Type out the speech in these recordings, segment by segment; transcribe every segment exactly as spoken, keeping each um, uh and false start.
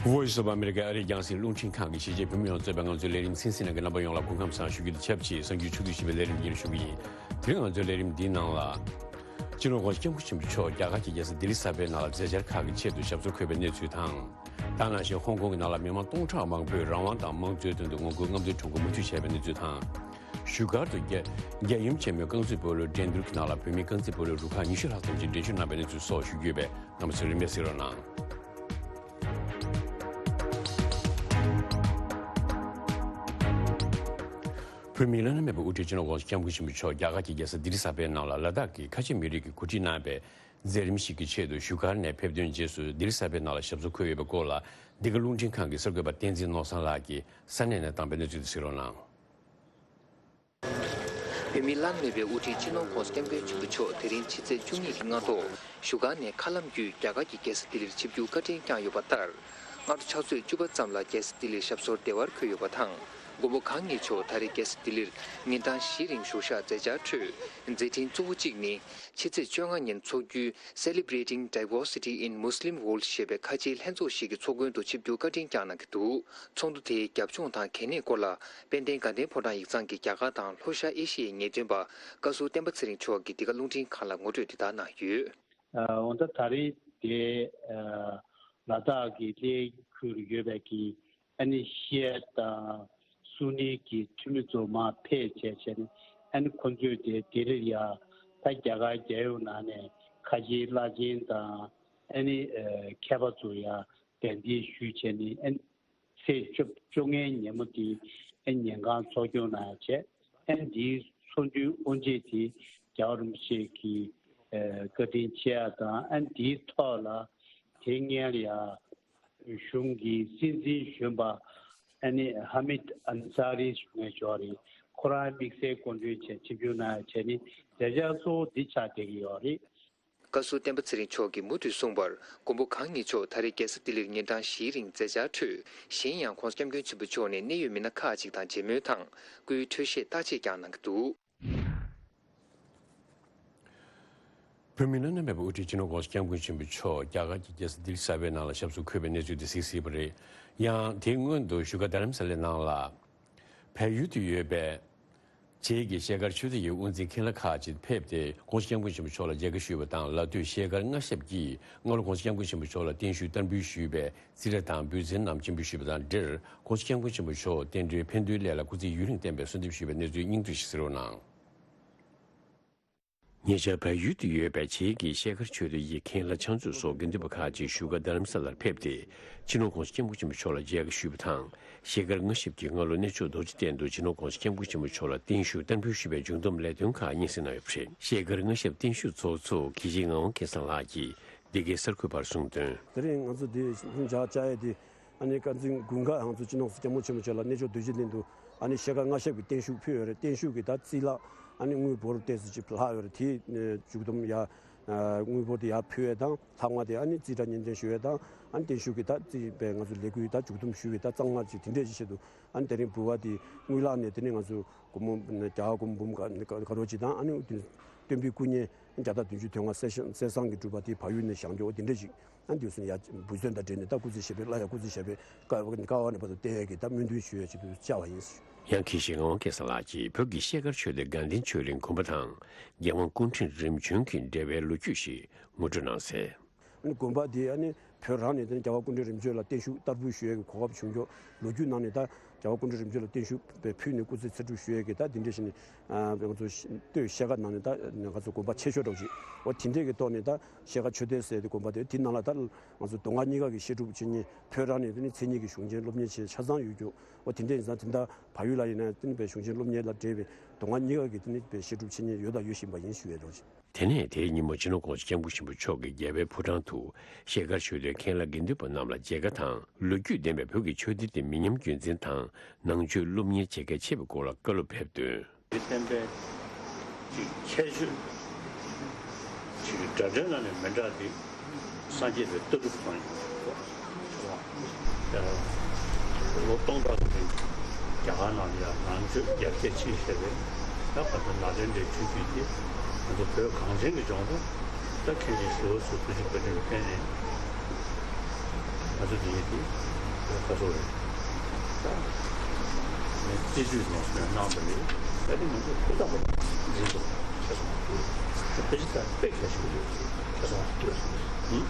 Voice of America ཨ་རིའི་རྒྱང་སྲིང་རླུང་འཕྲིན་ཁང་གི་གཞིས་བྱེས་བོད་མི་ཡོངས་གཙོས་པའི་ང་ཚོའི་ལས་རིམ་གསན་གཟིགས་གནང་མཁན་རྣམ་པ་ཡོངས་ལ་སྐུ་ཁམས་བཟང་ཞུ་རྒྱུ་དང་ཆབས་ཅིག་གསར་འགྱུར་ཕྱོགས་བསྡུས་ཞིབ་པའི་ལས་རིམ་རྒྱུན་ཞུ་གི་ཡིན། དེ་རིང་ང་ཚོའི་ལས་རིམ་འདིའི་ནང་ལ། སྤྱི་ནོར་༸གོང་ས་༸སྐྱབས་མགོན་ཆེན་པོ་མཆོག་རྒྱ་གར་གྱི་རྒྱལ་ས་ལྡི་ལི་གསར་པའི་ནང་ལ་མཛད་འཆར་ཁག་གི་ཆེད་དུ་ཞབས་སོར་འཁོད་པའི་གནས་ཚུལ་དང་། ད་ག་ནང་བཞིན་ཧོང་ཀོང་གི་ནང་ལ་མི་མང་སྟོང་ཕྲག་མང་པོས་རང་དབང་དང་དམངས་གཙོའི་དོན་དུ་ངོ་རྒོལ་རྔམ་སྟོན་ཁྲོམ་སྐོར་མུ་མཐུད་བྱས་པའི་གནས་ཚུལ་དང་། བཞུགས་སྒར་དུ་རྒྱ་རྒྱལ་ཡུམ་ཆེན་མོའི་རྐང་རྩེད་སྤོ་ལོའི་འགྲན་བསྡུར་གྱི་ནང་ལ་བོད་མིའི་རྐང་རྩེད་སྤོ་ལོའི་རུ་ཁག་ཉི་ཤུ་ལྷག་ཙམ་གྱིས་འགྲན་ཞུགས་གནང་བའི་གནས་ཚུལ་སོགས་ཞུ་རྒྱུ་ཡོད་པས་རྣམ་པ་ཚོས་རིམ་པས་གཟིགས་རོགས་གནང་། བོད་མིའི་བླ་ན་མེད་པའི་དབུ་ཁྲིད་སྤྱི་ནོར་༸གོང་ས་༸སྐྱབས་མགོན་ཆེན་པོ་མཆོག་རྒྱ་གར་གྱི་རྒྱལ་ས་ལྡི་ལི་གསར་པའི་ནང་ལ་ལ་དྭགས་ཀྱི་ཁ་ཆེ་མི་རིགས་ཀྱིས་གོ་སྒྲིག་གནང་བའི་མཛད་རིམ་ཞིག་གི་ཆེད་དུ་བཞུགས་སྒར་ནས་ཕེབས་ཐོན་རྗེས་སུ་ལྡི་ལི་གསར་པའི་ནང་ལ་ཞབས་སོར་འཁོད་ཡོད་པའི་སྐོར་ལ་འདི་ག་རླུང་འཕྲིན་ཁང་གི་གསར་འགོད་པ་བསྟན་འཛིན་ནོར་བཟང་ལགས་ཀྱིས་ས་གནས་ནས་བཏང་པའི་གནས་ཚུལ་དེ་གཟིགས་རོགས་གནང་། བོད་མིའི་བླ་ན་མེད་པའི་དབུ་ཁྲིད་སྤྱི་ནོར་༸གོང་ས་༸སྐྱབས་མགོན་ཆེན་པོ་མཆོག་དེ་རིང་ཕྱི་ཚེས་བཅུ་གཉིས་ཀྱི་སྔ་དྲོ་བཞུགས་སྒར་ནས་མཁའ་ལམ་བརྒྱུད་རྒྱ་གར་གྱི་རྒྱལ་ས་ལྡི་ལིར་ཆིབས་བསྒྱུར་བཀའ་དྲིན་བསྐྱངས་ཡོད་པ་ལྟར། སྔ་དྲོ་ཕྱག་ཚོད་བཅུ་པ་ཙམ་ལ་རྒྱལ་ས་ལྡི་ལིར་ཞབས་སོར་བདེ་བར་འཁོད་ཡོད་པ་དང་། མགོན་པོ་གང་ཉིད་མཆོག་ད་རེས་རྒྱལ་ས་ལྡི་ལིར་ཉིན་གྲངས་བཞི་རིང་བཞུགས་ཞག་མཛད་འཆར་ཁྲོད་མཛད་འཕྲིན་གཙོ་བོ་གཅིག་ནི། ཕྱི་ཚེས་བཅོ་ལྔ་ཉིན་འཚོགས་རྒྱུའི་Celebrating Diversity in Muslim World ཞེས་པའི་ཁ་ཆེའི་ལྷན་ཚོགས་ཤིག་གི་ཚོགས་མགོན་དུ་ཆིབས་བསྒྱུར་བཀའ་དྲིན་བསྐྱངས་གནང་གི་འདུག་ཚོགས་འདུ་དེའི་རྒྱབ་ལྗོངས་དང་གལ་གནད་སྐོར་ལ་དཔལ་ལྡན་དགའ་ལྡན་ཕོ་བྲང་ཡིག་ཚང་གི་རྒྱ་གར་དང་ལྷོ་ཤར་ཨེ་ཤི་ཡའི་ངེས་སྟོན་པ་བཀའ་ཟུར་བསྟན་པ་ཚེ་རིང་མཆོག་གིས་འདི་ག་རླུང་འཕྲིན་ཁང་ལ་ངོ་སྤྲོད་འདི་ལྟར་གནང་ཡོད། ཨ། འོ་ད་ད་རེས་དེ་ཨ་ལ་དྭགས་ཀྱི་གླེ་ཁུལ་ཡོད་པའི་གི་ཨ་ནི་ཤི་ཡ་དང་སུ་ནི་གི་འཐུས་མི་ཚོ་མར་ཕེབས་བྱས་བྱས་ནས་ཨ་ནི་ཁོ་ཚོས་དེ་ལྡི་ལིར་ཡ་ད་རྒྱ་གར་རྒྱལ་ཡོངས་ནང་ནས་ཁ་ཆེའི་བླ་ཆེན་དང་ཨ་ནི་ཨ་མཁས་པ་ཚོ་ཡ་གདན་འདྲེན་ཞུས་བྱས་ནས་ཨ་ནི་ཚེས་བཅོ་བཅོ་ལྔའི་ཉིན་མོ་དེ་ཨ་ནི་ཉིན་གང་ཚོགས་སྐྱོང་གནང་ཡ་བྱས། ཨ་ནི་དེའི་ཚོགས་འདུའི་དབུ་འབྱེད་དེ་རྒྱལ་བ་རིན་པོ་ཆེ་གི་ཨ་བཀའ་དྲིན་ཆེ་ཡ་དང་ཨ་ནི་དེའི་ཐོག་ལ་དེ་སྔོན་ལ་ཡ། གཞུང་གི་སྲིད་འཛིན་གཞོན་པ་ཨ་ནི་ཧ་མིད་ཨན་སཱ་རི་ཞུ་མཁན་ཞིག་ཡོད་རེད། ཁོ་རང་དམིགས་བསལ་སྐུ་མགྲོན་བྱས་ཆིབས་བསྒྱུར་གནང་ཡ་བྱས་ནས་མཛད་འཆར་གཙོ་བོ་འདི་ཆགས་བསྡད་ཀྱི་ཡོད་རེད། བཀའ་ཟུར་བསྟན་པ་ཚེ་རིང་མཆོག་གིས་མུ་མཐུད་གསུངས་པར། མགོན་པོ་གང་ཉིད་མཆོག་ད་རེས་རྒྱལ་ས་ལྡི་ལིར་ཉིན་གྲངས་བཞིའི་རིང་མཛད་འཆར་ཁྲོད། གཞན་ཡང་༸གོང་ས་༸སྐྱབས་མགོན་ཆེན་པོ་མཆོག་ནས་གནད་ཡོད་མི་སྣ་ཁག་ཅིག་དང་མཇལ་མོལ་དང་། སྐུའི་འཕྲོད་བཞེས་བརྟག་དཔྱད་ཀྱང་གནང་གི་འདུག་བོད་མིའི་བླ་ན་མེད་པའི་དབུ་ཁྲིད་སྤྱི་ནོར་༸གོང་ས་༸སྐྱབས་མགོན་ཆེན་པོ་མཆོག་རྒྱ་གར་གྱི་རྒྱལ་ས་ལྡི་ལི་གསར་པའི་ནང་ལ་ཞབས་སོར་འཁོད་པའི་གནས་ཚུལ་དེ་གཟིགས་ཟིན་པ་རེད། ཡང་དེའི་སྔོན་དུ་བཞུགས་སྒར་རྡ་རམ་ས་ལའི་ནང་ལ། བལ་ཡུལ་དུ་ཡོད་པའི་བྱེས་ཀྱི་ཤེལ་དཀར་ཆོས་སྡེ་ཡི་དབུ་འཛིན་མཁན་བླ་ཁག་ཅིག་ཕེབས་ཏེ་༸གོང་ས་༸སྐྱབས་མགོན་ཆེན་པོ་མཆོག་ལ་མཇལ་ཁ་ཞུས་པ་དང་། ལ་སྟོད་ཤེལ་དཀར་མངའ་ཞབས་ཀྱིས་སྔ་ལོ་༸གོང་ས་༸སྐྱབས་མགོན་ཆེན་པོ་མཆོག་ལ་བརྟན་བཞུགས་བསྟར་འབུལ་ཞུས་པའི་རྩིས་ཁྲ་དང་འབུལ་ཚན་རྣམས་སྤྱན་འབུལ་ཞུས་པ་དང་འབྲེལ། ༸གོང་ས་༸སྐྱབས་མགོན་ཆེན་པོ་མཆོག་རྟེན་འབྲེལ་ཕན་ཚུན་སླད་ལ་སྐུ་ཚེ་ཡུན་རིང་བརྟན་པའི་གསོལ་འདེབས་ཞུས་པའི་གནས་ཚུལ་སྙིང་བསྡུས་ཤིག་གཟིགས་རོགས་གནང་། ཉེ་ཆར་བལ་ཡུལ་དུ་ཡོད་པའི་བྱེས་ཀྱི་ཤེལ་དཀར་ཆོས་སྡེ་ཡི་མཁན་བླ་ཕྱག་མཛོད་སོགས་དགེ་འདུན་པ་ཁག་ཅིག་བཞུགས་སྒར་རྡ་རམ་ས་ལར་ཕེབས་ཏེ། སྤྱི་ནོར་༸གོང་ས་༸སྐྱབས་མགོན་ཆེན་པོ་མཆོག་ལ་མཇལ་ཁ་ཞུས་པ་དང་། ཤེལ་དཀར་མངའ་ཞབས་ཀྱིས་སྔ་ལོ་གནས་མཆོག་རྡོ་རྗེ་གདན་དུ་སྤྱི་ནོར་༸གོང་ས་༸སྐྱབས་མགོན་ཆེན་པོ་མཆོག་ལ་བརྟན་བཞུགས་བསྟར་འབུལ་ཞུས་པའི་མཇུག་བསྡོམས་ལས་དོན་ཁག་སྙན་སེང་གནང་ཡོད་པ་རེད། ཤེལ་དཀར་མངའ་ཞབས་བརྟན་བཞུགས་ཚོགས་གཙོ་དགེ་བཤེས་ངག་དབང་སྐལ་བཟང་ལགས་ཀྱིས་འདི་གའི་གསར་འགོད་པར་གསུངས་དོན། དེ་རིང་ང་ཚོ་འདི་ལྷུན་བྱ་བཅའ་ཡས་དེ་ཨ་ནི་བཀའ་འཛིན་དགུན་ཁ་ང་ཚོ་སྤྱི་ནོར་༸གོང་ས་༸སྐྱབས་མགོན་ཆེན་པོ་མཆོག་ལ་གནས་མཆོག་རྡོ་རྗེ་གདན་དུ་ཨ་ནི་ཤེལ་དཀར་མངའ་ཞབས་ཀྱིས་བརྟན་བཞུགས་ཕུལ་ཡོད་རེད། བརྟན་བཞུགས་ཀྱི་ད་རྩིས་ལ་ཨ་ནི་དངུལ་འབོར་ཏོག་ཙམ་ཅིག་ལྷག་ཡོད་རེད། དེ་མཇུག་བསྡོམས་ཡ། དངུལ་འབོར་དེ་ཡར་ཕུལ་ཡས་དང་། ལྷག་མ་དེ་ཨ་ནི་རྩིས་ཁྲ་སྙན་སྒྲོན་ཞུ་ཡས་དང་། ཨ་ནི་བརྟན་བཞུགས་ཀྱི་ད་རྩིས་པའི་ང་ཚོ་ལས་འགུལ་ད་མཇུག་བསྡོམས་ཞུ་ཡས་ད་གཙང་མ་ཅིག་དེ་འདྲས་ཅིག་ཆེད་དུ་ཨ་ནི་དེ་རིང་འབུལ་བ་དེ་དངུལ་ལག་ནས་དེ་ནས་ང་ཚོ་སྒོར་མོ་རྒྱ་གར་སྒོར་མོ་འབུམ་ག་ག་རོ་ཅིག་དང་། ཨ་ནི་སྟོན་པའི་སྐུ་བརྙན་བརྒྱ་དང་བདུན་ཅུ་དོན་ལྔ་གསེར་ཞང་གསེར་ཟངས་ཀྱིས་གྲུབ་པ་དེ་བལ་ཡུལ་ནས་བཞེངས་རྒྱུ་འོ་དེ་འདྲས་ཅིག་ཨ་ནི་དུས་སུ་ཡ་འབུལ་ཚོད་དང་འབྲེལ་ནས་ད་སྐུ་ཚེ་ཞབས་པད་སླར་ཡང་སྐུ་ཚེ་ཞབས་པད་བསྐལ་བསྐལ་བ་ནས་བར་དུ་བརྟན་ཡས་ཀྱི་ད་སྨོན་འདུན་ཞུ་ཡས་ཆེད་དུ་བཅར་བ་ཡིན། ཡང་དགེ་བཤེས་ངག་དབང་སྐལ་བཟང་ལགས་ཀྱིས་བོད་ཀྱི་ཤེལ་དཀར་ཆོས་སྡེ་དགའ་ལྡན་ཆོས་གླིང་དགོན་པ་དང་རྒྱལ་དབང་སྐུ་ཕྲེང་རིམ་བྱོན་གྱི་འབྲེལ་བའི་ལོ་རྒྱུས་ཤིག་ངོ་སྤྲོད་གནང་གསལ། ཨ་ནི་དགོན་པ་དེ་ཨ་ནི་བོད་རང་ནས་དེ་ནི་རྒྱལ་བ་སྐུ་ཕྲེང་རིམ་བྱོན་ལ་བརྟན་བཞུགས་བསྟར་འབུལ་ཞུ་ཡས་ཀྱི་གོ་སྐབས་བྱུང་ཀྱོག་ལོ་རྒྱུས་ནང་ནས་ད་རྒྱལ་བ་སྐུ་ཕྲེང་རིམ་བྱོན་ལ་བརྟན་བཞུགས་ཕུལ་ནས་སྐུ་ཚེ་ཚེ་སྒྲུབ་ཞུ་ཡས་ཀྱི་ད་དེ་འདྲས་ཞིག་ནི་ང་ཚོ་སྟོད་ཤེལ་དཀར་ནང་ནས་ད་ང་ཚོ་དགོན་པ་ཆེ་ཤོས་འདྲ་བོ་ཅིག་འོ་དེ་འདྲས་ཀྱི་ཐོག་ནས་ད། ཤེལ་དཀར་ཆོས་སྡེ་ཟེར་ཏེ་དགོན་པ་དེ་དེ་ནང་ལ་ད་ང་ཚོ་མདོ་སྔགས་གཉིས་ཀ་གི་བཤད་སྒྲུབ་འཆད་ཉན་བོད་རང་ནས་དེ་ནི་མཚན་ཉིད་ཀྱི་གཞུང་ཆེན་སློབ་གཉེར་བྱེད་ཆ་ཚང་ཡོད་རྒྱུ། འོ་དེ་འདྲ་ཡིན་ཙང་དེ་འདྲ་བལ་ཡུལ་ལ་ཡིན་ན་དེ་ནི་བའི་གཞུང་ཆེན་སློབ་གཉེར་ལ་འབྲེལ་བའི་མདོ་སྔགས་གཉིས་ཀ་གི་དེ་ནི་བའི་བཤད་སྒྲུབ་འཆད་ཉན་ཡོད་དང་ཡོད་བཞིན་པ་ཡིན་ཞུ་ཡས་རོགས། དེ་ནས་དེའི་ཉིན་མོ་སྤྱི་ནོར་༸གོང་ས་༸སྐྱབས་མགོན་ཆེན་པོ་མཆོག་གིས་རྒྱལ་བའི་ཕོ་བྲང་དུ་ཤེལ་དཀར་ཆོས་སྡེའི་མཁན་བླ་དགེ་འདུན་པ་རྣམས་ལ་མཇལ་ཁ་དང་། ལོ་རྒྱུས་ལྡན་པའི་བོད་ཀྱི་ཆོས་སྡེ་དེ་མི་ཉམས་རྒྱུན་འཛིན་དང་ནང་ཆོས་སློབ་གཉེར་བྱེད་གལ་ཆེ་བའི་སྐོར་ལ་བཀའ་སློབ་ཕེབས་དོན། བསྟན་པའི་ཅིག་ཁྱད་ཆོས་ཅིག་འདྲ་འདྲའི་ནང་ནས་མི་འདྲ་དེ་སངས་རྒྱས་པའི་ལྟ་གྲུབ་ཙམ་ཡིན་པ། ལོ་སྟོང་ཕྲག་རིང་རྒྱ་གར་ནང་ལ་ཡང་ནང་ཆོས་རྒྱ་སྐྱེད་ཆེ་ཤོས་རེད། ད་བར་དུ་ནཱ་ལེནྡྲའི་ཆོས་བརྒྱུད་དེ་ང་ཚོ་བོད་གངས་ཅན་གྱི་ལྗོངས་ལ་ད་མཁན་ཆེན་ཞི་བ་འཚོ་ཐུགས་རྗེ་བཀའ་དྲིན་ཕན་ནས་ང་ཚོ་འདི་ཡིན་ཏེ། ད་སོ་རེད། ད་ངས་རྩིས་སྤྲོད་ནས་གནང་པ་རེད། ད་དེ་ང་ཚོ་ཧུར་ཐག་པ་འཛིན་ཐུབ་ཆ་ཚང་དུ་ད་དཔེ་ཆ་དཔེ་ཁ་ཤས་ཡོད་ཆ་ཚང་དུ་ཡིན།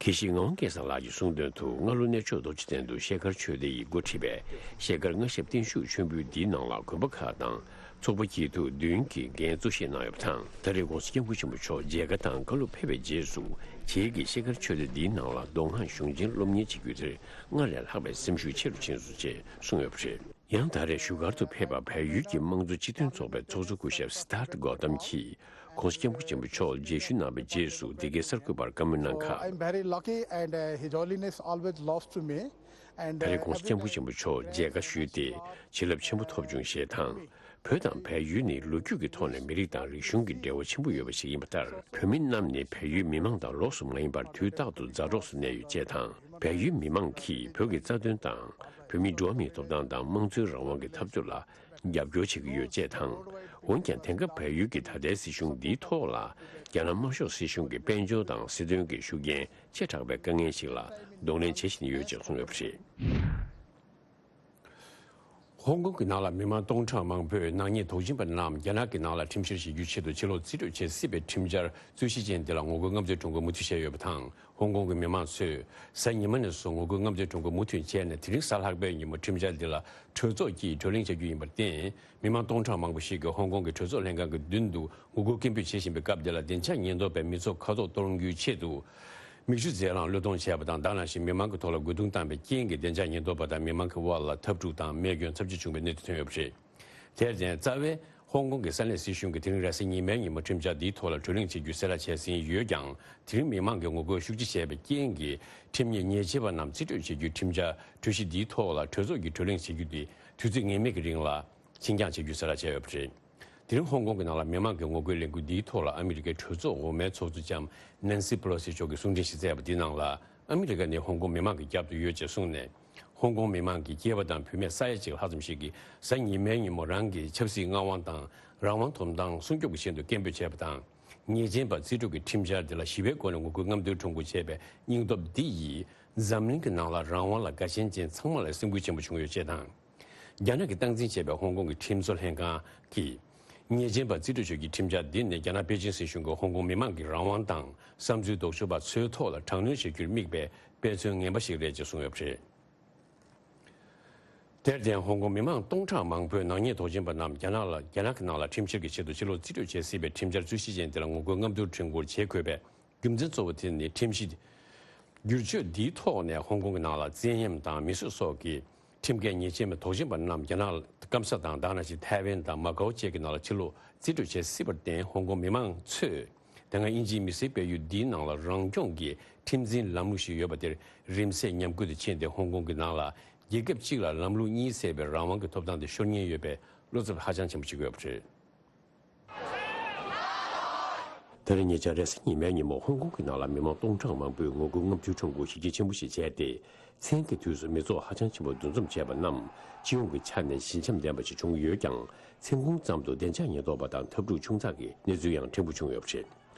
དགེ་བཤེས་ངག་དབང་སྐལ་བཟང་ལགས་ཀྱིས་གསུངས་དོན་དུ། སྔ་ལོ་གནས་མཆོག་རྡོ་རྗེ་གདན་དུ་ཤེལ་དཀར་ཆོས་སྡེ་ཡིས་འགོ་ཁྲིད་པའི་ཤེལ་དཀར་སྔ་ཞབས་བརྟན་བཞུགས་མཆོད་འབུལ་འདིའི་ནང་ལ་དགོན་པ་ཁག་དང་ཚོགས་པ་སྐྱིད་སྡུག་བདུན་གྱིས་འགན་གཙོ་བཞེས་གནང་ཡོད་པ་དང་། ད་རེས་༸གོང་ས་༸སྐྱབས་མགོན་ཆེན་པོ་མཆོག་མཇལ་ཁ་དང་བཀའ་སློབ་ཕེབས་པའི་རྗེས་སུ། བྱེས་ཀྱིས་ཤེལ་དཀར་ཆོས་སྡེ་འདིའི་ནང་ལ་མདོ་སྔགས་གཞུང་ཆེན་སློབ་གཉེར་བྱེད་རྒྱུའི་དེར་སྔར་ལས་ལྷག་པའི་སེམས་ཤུགས་ཆེ་རུ་ཕྱིན་སོང་ཅེས་གསུངས་ཡོད་པ་རེད། ཡང་ད་རེས་བཞུགས་སྒར་དུ་ཕེབས་པ་བལ་ཡུལ་གྱི་དམངས་གཙོ་སྤྱི་མཐུན་ཚོགས་པའི་ཚོགས་གཙོ་སྐུ་ཞབས་སི་ཐཱར་ཐ་གོ་ཏམ་གྱིས་༸གོང་ས་༸སྐྱབས་མགོན་ཆེན་པོ་མཆོག་ལ་མཇལ་ཞུ་གནང་བའི་རྗེས་སུ། འདི་གའི་གསར་འགོད་པར་བཀའ་མོལ་གནང་སྐབས། So, I'm very lucky and, uh, His Holiness always loves to me. And, ད་རེས་༸གོང་ས་༸སྐྱབས་མགོན་ཆེན་པོ་མཆོག་མཇལ་ཁ་ཞུས་ཏེ་བྱིན་རླབས་ཆེན་པོ་ཐོབ་བྱུང་ཞེས་དང་། བོད་དང་བལ་ཡུལ་ནི་ལོ་རྒྱུས་ཀྱི་ཐོག་ནས་མི་རིགས་དང་རིག་གཞུང་གི་འབྲེལ་བ་ཆེན་པོ་ཡོད་པ་ཞིག་ཡིན་པ་ལྟར། བོད་མི་རྣམས་ནི་བལ་ཡུལ་མི་མང་དང་ལོགས་སུ་མ་ཡིན་པར་དུས་རྟག་ཏུ་མཛའ་གྲོགས་སུ་གནས་ཡོད་ཅེས་དང་། བལ་ཡུལ་མི་མང་གིས་བོད་ཀྱི་རྩ་དོན་དང་། བོད་མིའི་འགྲོ་བ་མིའི་ཐོབ་ཐང་དང་དམངས་གཙོའི་རང་དབང་གི་འཐབ་རྩོད་ལ་རྒྱབ་སྐྱོར་བྱེད་ཀྱི་ཡོད་ཅེས་དང་། འོན་ཀྱང་དེང་སྐབས་བལ་ཡུལ་གྱི་ད་ལྟའི་སྲིད་གཞུང་འདིའི་ཐོག་ལ་རྒྱ་ནག་དམར་ཤོག་སྲིད་གཞུང་གི་དཔལ་འབྱོར་དང་སྲིད་དོན་གྱི་ཤུགས་རྐྱེན་ཆེ་དྲགས་པའི་དཀའ་ངལ་ཞིག་ལ་གདོང་ལེན་བྱེད་བཞིན་ཡོད་ཅེས་གསུངས་ཡོད་པ་རེད། ཧོང་ཀོང་གི་ནང་ལ་མི་མང་སྟོང་ཕྲག་མང་པོས་ནག་ཉེས་དོགས་ཟོན་པ་རྣམས་རྒྱ་ནག་གི་ནང་ལ་ཁྲིམས་བཤེར་བྱེད་རྒྱུའི་ཆེད་དུ་ཕྱི་ལོགས་རྩིས་སྤྲོད་བྱེད་སྲིད་པའི་ཁྲིམས་འཆར་རྩོད་གཞི་ཅན་དེ་ལ་ངོ་རྒོལ་རྔམ་སྟོན་ཁྲོམ་སྐོར་མུ་མཐུད་བྱས་ཡོད་པ་དང་། ཧོང་ཀོང་གི་མི་མང་ཚོས་གཟའ་ཉི་མ་ནས་བཟུང་ངོ་རྒོལ་རྔམ་སྟོན་ཁྲོམ་སྐོར་མུ་མཐུད་བྱས་ནས། དེ་རིང་གཟའ་ལྷག་པའི་ཉིན་མོ་ཁྲིམས་འཆར་འདི་ལ་གྲོས་ཚོགས་ཀྱིས་གྲོས་གླེང་བྱ་རྒྱུ་ཡིན་པར་བརྟེན། མི་མང་སྟོང་ཕྲག་མང་པོ་ཞིག་གིས་ཧོང་ཀོང་གི་གྲོས་ཚོགས་ལྷན་ཁང་གི་མདུན་དུ་ངོ་རྒོལ་སྐད་འབོད་བྱེད་བཞིན་པའི་སྐབས་འདི་ལ། བདེ་འཇགས་ཉེན་རྟོག་པས་མི་ཚོགས་ཁ་དོག་གཏོར་རྒྱུའི་ཆེད་དུ་མིག་ཆུ་རྫས་རླངས་བློས་གཏོང་བྱས་པ་དང་། ད་ག་ནང་བཞིན་མི་མང་གི་ཐོག་ལ་རྒོལ་རྡུང་བཏང་པའི་རྐྱེན་གྱིས་བདེ་འཇགས་ཉེན་རྟོག་པ་དང་མི་མང་གི་དབར་ལ་འཐབ་འཁྲུག་དང་རྨས་སྐྱོན་ཚབས་ཆེ་བྱུང་བའི་གནས་ཚུལ་ཐོན་ཡོད་པ་རེད། དེར་བརྟེན། རྩ་བའི་ཧོང་ཀོང་གི་ས་གནས་སྲིད་གཞུང་གིས་དེ་རིང་རེས་གཟའ་ཉི་མའི་ཉིན་མོ་ཁྲིམས་འཆར་འདིའི་ཐོག་ལ་གྲོས་གླེང་བྱེད་རྒྱུ་གསལ་བསྒྲགས་བྱས་ཟིན་ཡོད་ཀྱང་། དེ་རིང་མི་མང་གིས་ངོ་རྒོལ་ཤུགས་ཆེ་བྱས་པའི་རྐྱེན་གྱིས། ཁྲིམས་ཉེས་ཉེས་ཆད་པ་རྣམས་རྩིས་སྤྲོད་བྱེད་རྒྱུའི་ཁྲིམས་འཆར་གྲོས་གཞི་འདིའི་ཐོག་ལ་གྲོས་ཚོགས་ཀྱིས་གྲོས་གླེང་བྱེད་རྒྱུ་དེ་དུས་ཚོད་ངེས་མེད་ཀྱི་རིང་ལ་ཕྱིར་འགྱངས་བྱེད་རྒྱུ་གསལ་བསྒྲགས་བྱས་ཡོད་པ་རེད། དེ་རིང་ཧོང་ཀོང་གི་ནང་ལ་མི་མང་གི་ངོ་རྒོལ་ལས་འགུལ་འདིའི་ཐོག་ལ་ཨ་མི་རི་ཀའི་གྲོས་ཚོགས་འོག་མའི་ཚོགས་གཙོ་ལྕམ་ནན་སི་པེ་ལོ་སི་མཆོག་གིས་གསུང་འཕྲིན་ཞིག་བསྩལ་བ་འདིའི་ནང་ལ། ཨ་མི་རི་ཀ་ནི་ཧོང་ཀོང་མི་མང་གི་རྒྱབ་ཏུ་ཡོད་ཅེས་གསུངས་ནས། ཧོང་ཀོང་མི་མང་གི་སྐྱེས་པ་དང་བུད་མེད་ས་ཡ་གཅིག་ལྷག་ཙམ་ཞིག་གིས་གཟའ་ཉི་མའི་ཉིན་མོ་རང་གི་ཆབ་སྲིད་མངའ་དབང་དང་རང་དབང་ཐོབ་ཐང་སྲུང་སྐྱོབ་ཀྱི་ཆེད་དུ་སྐད་འབོད་བྱས་པ་དང་། ཉེས་ཅན་པ་རྩིས་སྤྲོད་ཀྱི་ཁྲིམས་འཆར་འདི་ལ་ཞི་བའི་སྒོ་ནས་ངོ་རྒོལ་རྔམ་སྟོན་ཁྲོམ་སྐོར་བྱས་པའི་སྙིང་སྟོབས་འདི་ཡིས། འཛམ་གླིང་གི་ནང་ལ་རང་དབང་ལ་དགའ་ཞེན་ཅན་ཚང་མ་ལ་སེམས་འགུལ་ཆེན་པོ་བྱུང་ཡོད་ཅེས་དང་། རྒྱ་ནག་གིས་སྟངས་འཛིན་བྱས་པའི་ཧོང་ཀོང་གི་ཁྲིམས་བཟོ་ལྷན་ཁང་གིས། ཉེས་ཅན་པ་རྩིས་སྤྲོད་བྱེད་རྒྱུའི་ཁྲིམས་འཆར་འདི་ནི་རྒྱ་ནག་པེ་ཅིན་སྲིད་གཞུང་གིས་ཧོང་ཀོང་མི་མང་གི་རང་དབང་དང་བསམ་ཚུལ་ལྡོག་ཕྱོགས་པ་ཚོའི་ཐོག་ལ་དྲག་གནོན་བྱ་རྒྱུར་དམིགས་པའི་དཔེ་མཚོན་ངན་པ་ཞིག་རེད་ཅེས་གསུངས་ཡོད་པ་རེད། དེར་བརྟེན། ཧོང་ཀོང་མི་མང་སྟོང་ཕྲག་མང་པོས་ནག་ཉེས་དོགས་ཟོན་པ་རྣམས་རྒྱ་ནག་ལ། རྒྱ་ནག་གི་ནང་ལ་ཁྲིམས་བཤེར་གྱི་ཆེད་དུ་ཕྱི་ལོགས་རྩིས་སྤྲོད་བྱེད་སྲིད་པའི་ཁྲིམས་འཆར་རྩོད་གཞི་ཅན་དེ་ལ་ངོ་རྒོལ་རྔམ་སྟོན་ཁྲོམ་སྐོར་བྱེད་དགོས་པའི་རྒྱུ་མཚན་གཙོ་བོ་དེ་ནི། ཁྲིམས་གཞི་བསྒྱུར་བཅོས་འདིའི་ཐོག་ནས་ཧོང་ཀོང་གི་ནང་ལ་བཙན་གཡེམ་དང་མི་གསོད་སོགས་ཀྱི་ཁྲིམས་འགལ་ཉེས་ཅན་པའི་དོགས་ཟོན་པ་རྣམས་རྒྱ་ནག་སྐམ་ས་དང་། ད་ག་ནང་བཞིན་ཐའེ་ཝན་དང་མ་ཀའོ་བཅས་ཀྱི་ནང་ལ་ཕྱིར་ལོག་རྩིས་སྤྲོད་བྱེད་སྲིད་པར་བརྟེན། ཧོང་ཀོང་མི་མང་ཚོས་དེ་སྔ་དབྱིན་ཇིའི་མི་སེར་སྤེལ་ཡུལ་འདིའི་ནང་ལ་རང་སྐྱོང་གི་ཁྲིམས་འཛིན་ལམ་ལུགས་ཤིག་ཡོད་པ་དེར་རིམ་ཟད་ཉམས་རྒུད་དུ་ཕྱིན་ཏེ། ཧོང་ཀོང་གི་ནང་ལ་རྒྱལ་ཁབ་གཅིག་ལ་ལམ་ལུགས་གཉིས་ཟེར་བའི་རང་དབང་གི་ཐོབ་ཐང་དེ་ཤོར་ཉེན་ཡོད་པའི་བློ་འཚབ་ཧ་ཅང་ཆེན་པོ་བྱེད་ཀྱི་ཡོད་པ་རེད། ད་རེས་ཉེ་ཆར་རེས་གཟའ་ཉི་མའི་ཉིན་མོ་ཧོང་ཀོང་གི་ནང་ལ་མི་མང་སྟོང་ཕྲག་མང་པོས་ངོ་རྒོལ་རྔམ་སྟོན་ཁྲོམ་སྐོར་གཞི་རྒྱ་ཆེན་པོ་ཞིག་བྱས་ཏེ། མཚན་གྱི་དུས་སུ་མི་ཚོགས་ཧ་ཅང་ཆེན་པོ་འདུ་འཛོམས་བྱས་པ་རྣམས་སྤྱི་ཡོངས་ཀྱི་ཆ་ནས་ཞི་འཇམ་ལྡན་པ་ཞིག་བྱུང་ཡོད་ཀྱང་། མཚན་གུང་ཙམ་དུ་བདེ་འཇགས་ཉེན་རྟོག་པ་དང་འཐབ་འཁྲུག་བྱུང་ཚར་གྱི་གནས་ཚུལ་ཡང་ཕྲན་བུ་བྱུང་ཡོད་པ་རེད།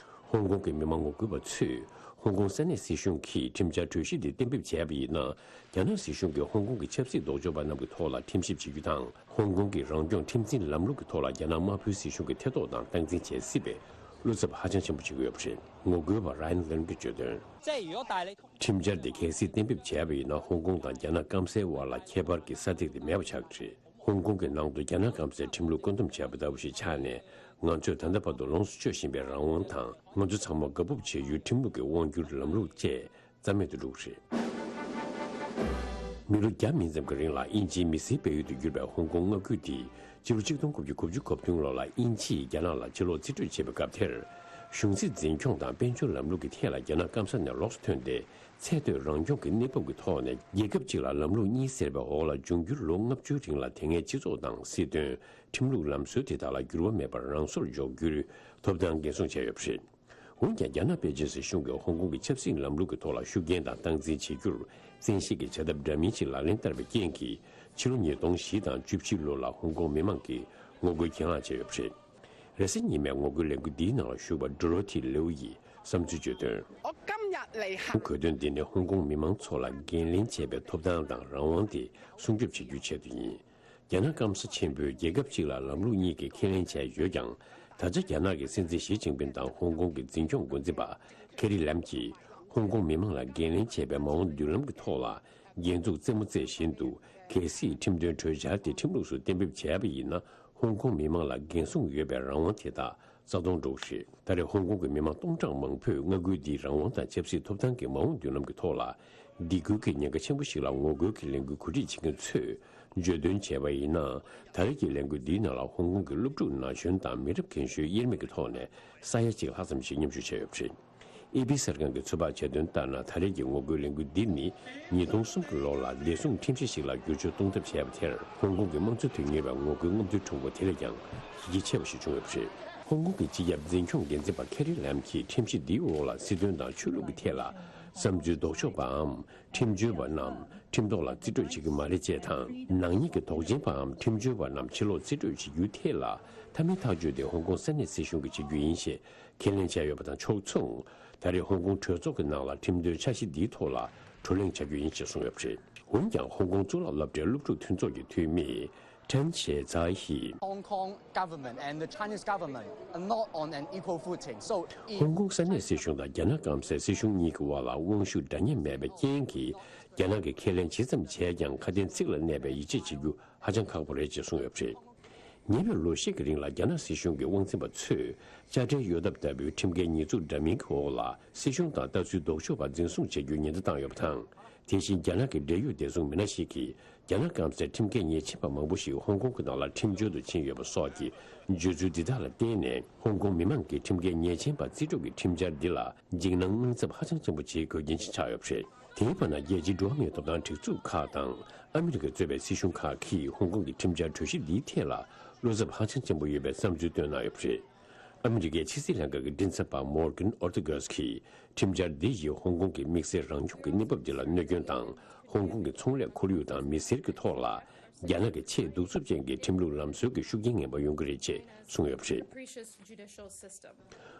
ཧོང་ཀོང་གི་མི་མང་ངོ་རྒོལ་བ་ཚོས་ཧོང་ཀོང་ས་གནས་སྲིད་གཞུང་གིས་ཁྲིམས་འཆར་གྲོས་གཞི་འདི་གཏན་འབེབས་བྱས་པ་ཡིན་ན། རྒྱ་ནག་སྲིད་གཞུང་གིས་ཧོང་ཀོང་གི་ཆབ་སྲིད་ལྡོག་ཕྱོགས་པ་རྣམས་ཀྱི་ཐོག་ལ་ཁྲིམས་ཞིབ་བྱེད་རྒྱུ་དང་། ཧོང་ཀོང་གི་རང་སྐྱོང་ཁྲིམས་འཛིན་ལམ་ལུགས་ཀྱི་ཐོག་ལ་རྒྱ་ནག་དམར་པོའི་སྲིད་གཞུང་གིས་ཐེ་གཏོགས་དང་སྟངས་འཛིན་བྱེད་སྲིད་པའི་བློ་འཚབ་ཧ་ཅང་ཆེན་པོ་བྱེད་ཀྱི་ཡོད་པ་རེད། ངོ་རྒོལ་བ་ར་ཡན་ལན་གྱིས་བརྗོད་དོན། ཁྲིམས་འཆར་འདི་གལ་སྲིད་གཏན་འབེབས་བྱས་པ་ཡིན་ན། ཧོང་ཀོང་དང་རྒྱ་ནག་སྐམ་སའི་དབར་ལ་ཁྱད་པར་གྱི་ས་ཐིག་དེ་མེད་པ་ཆགས་ཀྱི་རེད། ཧོང་ཀོང་གི་ནང་དུ་རྒྱ་ནག་སྐམ་སའི་ཁྲིམས་ལུགས་བཀོད་འདོམས་བྱས་པ་ལྟ་བུ་ཞིག་ཆགས་ནས། ང་ཚོས་ད་ལྟ་བར་དུ་ལོངས་སུ་སྤྱོད་བཞིན་པའི་རང་དབང་དང་། ང་ཚོ་ཚང་མ་དགའ་སྤོབས་བྱེད་ཡུལ་ཁྲིམས་ལུགས་ཀྱི་དབང་སྒྱུར་ལམ་ལུགས་བཅས་རྩ་མེད་དུ་འགྲོ་གི་རེད། མི་ལོ་བརྒྱ་མིན་ཙམ་གྱི་རིང་ལ་དབྱིན་ཇིའི་མི་སེར་སྤེལ་ཡུལ་དུ་གྱུར་པའི་ཧོང་ཀོང་མངའ་ཁུལ་འདི། སྤྱི་ལོ་ཆིག་སྟོང་དགུ་བརྒྱ་གོ་བདུན་ལོ་ལ་དབྱིན་ཇིས་རྒྱ་ནག་ལ་ཕྱིར་ལོག་རྩིས་སྤྲོད་བྱས་པའི་སྐབས་དེར། གཞུང་སྲིད་འཛིན་སྐྱོང་དང་དཔལ་འབྱོར་ལམ་ལུགས་ཀྱི་ཐད་ལ་རྒྱ་ནག་སྐམ་ས་ནས་ལོགས་སུ་ཐོན་ཏེ། ཚད་མཐོའི་རང་སྐྱོང་གི་གནས་བབ་ཀྱི་ཐོག་ནས། རྒྱལ་ཁབ་གཅིག་ལ་ལམ་ལུགས་གཉིས་ཟེར་བའི་འོག་ལ་འབྱུང་འགྱུར་ལོ་ལྔ་བཅུའི་རིང་ལ་དེ་སྔའི་སྤྱི་ཚོགས་དང་སྲིད་དོན། ཁྲིམས་ལུགས་ལམ་སྲོལ་དེ་དག་ལ་འགྱུར་བ་མེད་པར་རང་སོར་འཇོག་རྒྱུའི་ཐོབ་ཐང་འགན་སྲུང་བྱས་ཡོད་པ་རེད། འོན་ཀྱང་། རྒྱ་ནག་པེ་ཅིན་སྲིད་གཞུང་གིས་ཧོང་ཀོང་གི་ཆབ་སྲིད་ལམ་ལུགས་ཀྱི་ཐོག་ལ་ཤུགས་རྐྱེན་དང་སྟངས་འཛིན་བྱེད་རྒྱུར་བཙན་ཤེད་ཀྱི་བྱ་ཐབས་འདྲ་མིན་ཞིག་ལག་ལེན་བསྟར་བའི་རྐྱེན་གྱིས། ཕྱི་ལོ་ཉིས་སྟོང་བཞི་དང་བཅུ་བཞི་ལོ་ལ་ཧོང་ཀོང་མི་མང་གིས་ངོ་རྒོལ་གྱེན་ལངས་བྱས་ཡོད་པ་རེད། རེས་གཟའ་ཉི་མའི་ངོ་རྒོལ་ལས་འགུལ་འདིའི་ནང་ལ་ཞུགས་པ་ཌོ་རོ་ཐི་ལེའུ་ཡིས་བསམ་ཚུལ་བརྗོད་དོན། ཨོ་ཀམ་ཡ་ གོ་དོན་འདི་ནི་ཧོང་ཀོང་མི་མང་ཚོ་ལ་འགན་ལེན་བྱེད་པའི་ཐོབ་ཐང་དང་རང་དབང་དེ་སྲུང་སྐྱོབ་བྱེད་རྒྱུའི་ཆེད་དུ་ཡིན། རྒྱ་ནག་སྐམ་ས་ཆེན་པོས་རྒྱལ་ཁབ་གཅིག་ལ་ལམ་ལུགས་གཉིས་ཀྱི་ཁས་ལེན་བྱས་ཡོད་ཀྱང་། ད་ཆ་རྒྱ་ནག་གི་སྲིད་འཛིན་ཞི་ཅིན་ཕིན་དང་ཧོང་ཀོང་གི་འཛིན་སྐྱོང་འགོ་འཛིན་པ་ཁེ་རི་ལམ་གྱིས་ཧོང་ཀོང་མི་མང་ལ་འགན་ལེན་བྱས་པའི་མ་འོངས་མདུན་ལམ་གྱི་ཐོག་ལ་འགན་འཛུགས་རྩེད་མོ་རྩེ་བཞིན་དུ། གལ་སྲིད་ཁྲིམས་དོན་གྲོས་འཆར་དེ་ཁྲིམས་ལུགས་སུ་གཏན་འབེབས་བྱས་པ་ཡིན་ན། ཧོང་ཀོང་མི་མང་ལ་འགན་སྲུང་ཡོད་པའི་རང་དབང་དེ་དག་རྩ་སྟོང་འགྲོ་གི་རེད། ད་རེས་ཧོང་ཀོང་གི་མི་མང་སྟོང་ཕྲག་མང་པོས་མངའ་ཁུལ་འདིའི་རང་དབང་དང་ཆབ་སྲིད་ཐོབ་ཐང་གི་མ་འོངས་མདུན་ལམ་གྱི་ཐོག་ལ། སྡིགས་སྐུལ་གྱི་ཉེན་ཁ་ཆེན་པོ་ཞིག་ལ་ངོ་རྒོལ་གྱི་ལས་འགུལ་གོ་སྒྲིག་བྱེད་མཁན་ཚོས་བརྗོད་དོན་བྱས་པ་ཡིན་ན། ད་རེས་ཀྱི་ལས་འགུལ་འདིའི་ནང་ལ་ཧོང་ཀོང་གི་སློབ་ཕྲུག་ན་གཞོན་དང་མི་རབས་རྒན་གཞོན་དབྱེར་མེད་ཀྱི་ཐོག་ནས་ས་ཡ་གཅིག་ལྷག་ཙམ་ཞིག་མཉམ་ཞུགས་བྱས་ཡོད་པ་རེད། ཨེ་པི་གསར་ཁང་གིས་ཚོད་དཔག་བྱས་དོན་ལྟར་ན། ད་རེས་ཀྱི་ངོ་རྒོལ་ལས་འགུལ་འདི་ནི་ཉིས་སྟོང་གསུམ་གྱི་ལོ་ལ་བདེ་སྲུང་ཁྲིམས་གཞི་ཞིག་ལ་བསྒྱུར་བཅོས་གཏོང་ཐབས་བྱས་པ་དེར། ཧོང་ཀོང་གི་དམངས་གཙོ་དོན་གཉེར་བའི་ངོ་རྒོལ་རྔམ་སྟོན་ཁྲོམ་སྐོར་དེ་ལས་ཀྱང་གལ་ཆེ་བ་ཞིག་བྱུང་ཡོད་པ་རེད། ཧོང་ཀོང་གི་སྤྱི་ཁྱབ་འཛིན་སྐྱོང་འགན་འཛིན་པ་ཁེ་རི་ལམ་གྱིས་ཁྲིམས་གཞི་འདིའི་འོག་ལ་སྲིད་དོན་དང་ཆོས་ལུགས་ཀྱི་ཐད་ལ་བསམ་ཚུལ་ལྡོག་ཕྱོགས་པའམ་ཁྲིམས་གཅོད་པ་རྣམས་ཁྲིམས་ཐོག་ལ་རྩིས་སྤྲོད་བྱེད་ཀྱི་མ་རེད་ཅེས་དང་། ནག་ཉེས་ཀྱི་དོགས་ཅན་པའམ་ཁྲིམས་གཅོད་པ་རྣམས་ཕྱིར་ལོག་རྩིས་སྤྲོད་བྱེད་རྒྱུའི་ཐད་ལ་མཐའ་མའི་ཐག་གཅོད་དེ་ཧོང་ཀོང་ས་གནས་སྲིད་གཞུང་གིས་བྱེད་རྒྱུ་ཡིན་ཞེས་ཁས་ལེན་བྱས་ཡོད་པ་དང་ཕྱོགས་མཚུངས། ད་རེས་ཧོང་ཀོང་གྲོས་ཚོགས་ཀྱི་ནང་ལ་ཁྲིམས་དོན་འཆར་གཞི་འདིའི་ཐོག་ལ་བགྲོ་གླེང་བྱ་རྒྱུ་ཡིན་ཞེས་གསུངས་ཡོད་པ་རེད། འོན་ཀྱང་ཧོང་ཀོང་གཙུག་ལག་སློབ་གྲྭའི་སློབ་ཕྲུག་མཐུན་ཚོགས་ཀྱི་འཐུས་མི་ཁྲན་ཆེ་ཛའི་ཧི། Hong Kong government and the Chinese government are not on an equal footing. So if ཧོང་ཀོང་ས་གནས་སྲིད་གཞུང་དང་རྒྱ་ནག་སྐམ་སའི་སྲིད་གཞུང་གཉིས་ཀྱི་དབར་ལ་དབང་ཤུགས་འདྲ་མཉམ་མེད་པའི་རྐྱེན་གྱིས། རྒྱ་ནག་གིས་ཁས་ལེན་ཇི་ཙམ་བྱས་ཀྱང་ཁ་དན་ཚིག་ལ་གནས་པའི་ཡིད་ཆེས་བྱེད་རྒྱུ་ཧ་ཅང་ཁག་པོ་རེད་ཅེས་གསུངས་ཡོད་པ་རེད། ཉེ་བའི་ལོ་ཤས་ཀྱི་རིང་ལ་རྒྱ་ནག་སྲིད་གཞུང་གི་དབང་འཛིན་པ་ཚོས་དཔྱ་ཁྲལ་གཡོ་ཐབས་ལྟ་བུའི་ཁྲིམས་འགལ་ཉེས་འཛུགས་འདྲ་མིན་གྱི་འོག་ལ་སྲིད་གཞུང་དང་ལྟ་ཚུལ་ལྡོག་ཕྱོགས་པ་འཛིན་བཟུང་བྱ་རྒྱུའི་ཉེན་བརྡ་བཏང་ཡོད་པ་དང་། དེ་བཞིན་རྒྱ་ནག་གི་འབྲེལ་ཡོད་བདེ་སྲུང་མི་སྣ་ཞིག་གིས་རྒྱ་ནག་སྐམ་སའི་ཁྲིམས་འགལ་ཉེས་ཅན་པ་མང་པོ་ཞིག་ཧོང་ཀོང་གི་ནང་ལ་ཁྲིམས་གཅོད་དུ་ཕྱིན་ཡོད་པ་སོགས་ཀྱི་བརྗོད་ཚུལ་འདི་དག་ལ་བརྟེན་ནས། ཧོང་ཀོང་མི་མང་གིས་ཁྲིམས་འགལ་ཉེས་ཅན་པ་རྩིས་སྤྲོད་ཀྱི་ཁྲིམས་འཆར་འདི་ལ་འཇིགས་སྣང་གནང་ཚབས་ཧ་ཅང་ཆེན་པོ་བྱེད་དགོས་རྐྱེན་ཞིག་ཆགས་ཡོད་པ་རེད། དེའི་བར་ན། རྒྱལ་སྤྱིའི་འགྲོ་བ་མིའི་ཐོབ་ཐང་སྒྲིག་འཛུགས་ཁག་དང་ཨ་མི་རི་ཀས་གཙོས་པའི་སྲིད་གཞུང་ཁག་གིས་ཧོང་ཀོང་གི་ཁྲིམས་འཆར་གྲོས་གཞི་འདིའི་ཐད་ལ་བློ་འཚབ་ཧ་ཅང་ཆེན་པོ་ཡོད་པའི་བསམ་ཚུལ་བཏོན་གནང་ཡོད་པ་རེད། ཨ་མི་རི་ཀའི་ཕྱི་སྲིད་ལྷན་ཁང་གི་མགྲིན་ཚབ་པ་མོར་གན་ཨོར་ཏི་གྷེས་ཀྱིས། ཁྲིམས་འཆར་འདི་ཡིས་ཧོང་ཀོང་གི་དམིགས་བསལ་རང་སྐྱོང་གི་གནས་བབ་འདི་ལ་གནོད་སྐྱོན་དང་། ཧོང་ཀོང་གི་ཚོང་ལས་ཁོར་ཡུག་དང་མི་སེར་གྱི་ཐོག་ལ་རྒྱ་ནག་གི་ཆེས་གདུག་རྩུབ་ཅན་གྱི་ཁྲིམས་ལུགས་ལམ་སྲོལ་གྱི་ཤུགས་རྐྱེན་ངན་པ་ཡོང་གི་རེད་ཅེས་གསུངས་ཡོད་པ་རེད།